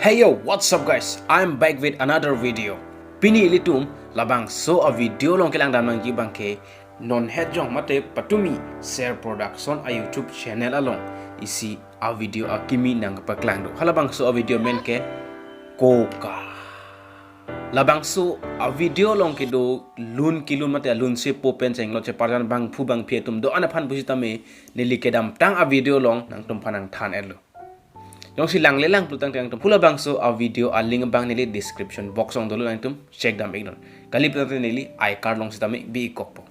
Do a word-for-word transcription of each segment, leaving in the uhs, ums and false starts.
Hey yo, what's up guys? I'm back with another video. Pini ilitum labangso a video along kelang dam nangji abangke non het jong mate Patumi Ser Production a YouTube channel along isi a video akimi nangpaklang do. Halabangso a video amen ke Koka. Labangso a video along kedo lun kelun mate alun sepo pen chenglo cheparjan bangphu bangphi atum do-an aphan pusitame neli kedamtang a video along nangtumphan nangthan-etlo. Jongsi langle lang plutangte nangtum halabangso a video a link abang neli description box along dolo, nangtum check dam iknon. Kali plutangte neli I card along sitame bi-ik kokpo.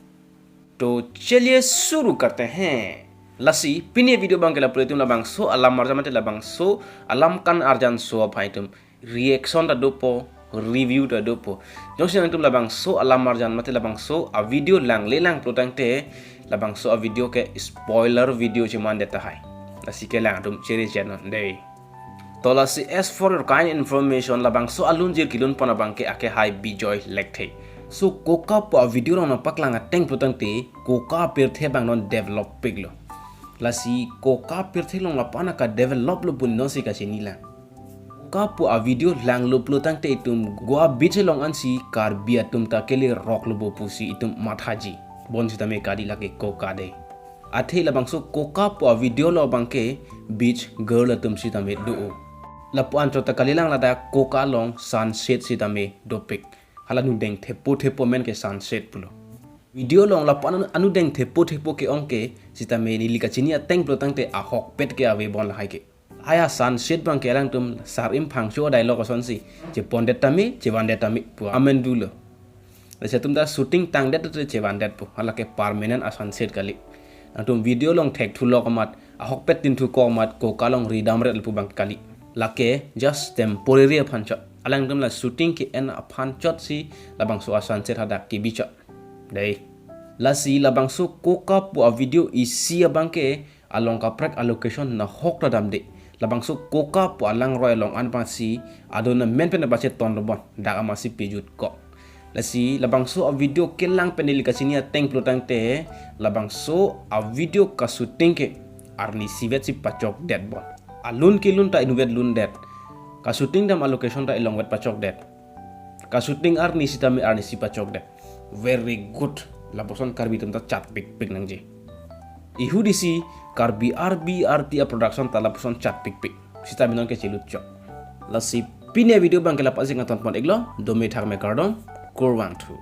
To chaliye shuru karte hain. Lasi pini video abangke lapu ilitum labangso alam arjan mate labangso alam kan arjanso aphan itum reaction ta dopo, review ta dopo. Jongsi nangtum labangso alam arjan mate labangso a video langle lang plutangte labangso a video ke spoiler video chemandet tahai. Lasi kelang atum chere channel dei. To lasi as for your kind information, labangso alunjir kelun pon abangke ake hai Bijoy Lekthe. So Koka pu a video along nangpaklang ateng plutangte Koka apirthe abang non develop piklo. Lasi Koka apirthe along lapu-an aka develop lo pu nonsi kachini lang. Koka pu a video langlo plutangte itum Goa beach along ansi Karbi atum ta kele rok lo bo pusi itum mathaji. Bonsitame kali lake Koka dei. Athe labangso Koka pu a video along abangke beach girl atum sitame do. Lapu anchot ta kali lang, ladak Koka along sunset sitame dopik. Hala anudeng thepo thepo amen ke sunset pulo. Video along lapu-an anu-, anudeng thepo thepo ke-ong ke sitame neli kachini ateng plutangte ahokpet ke ave bon lahai ke. Aya sunset abangke alangtum Sar-im Phangcho dialogue asonsi, chepondet tame, chevandet tame pu amen dolo. Lasi atum ta shooting tangdet te chevandet pu, halake permanent a sunset kali. Nangtum video along thekthulok amat, ahokpet tinthukok amat, Koka along ridamret lapu abang kali. Lake just temporary aphan chot. Alangtum la shooting ke-en aphan chotsi labangso a sunset hadak kebi chot. Dei. Lasi labangso Koka pu a video isi abangke along kaprek a location nahok ta damde. Labangso Koka pu alangroi along an pasi adon amen pen pacheton dobon, dak amatsi pejut kok. Lasi labangso a video kelang pen neli kachini ateng plutangte labangso a video ka shooting ke arnisi vetsi pachokdet bon. Alun kelun ta inutvet lundet. Ka shooting dam a location ta ilongvet pachokdet. Ka shooting arni sitame arnisi pachokdet. Very good. Lapuson Karbi atum ta chatpikpik nangji. Ihu disi Karbi R B R T a production ta lapuson chatpikpik. Sitame non ke chelut chok. Lasi pini a video abangke lapu-an si nangtonpon iklo, dome thakme kardom, kurvangthu.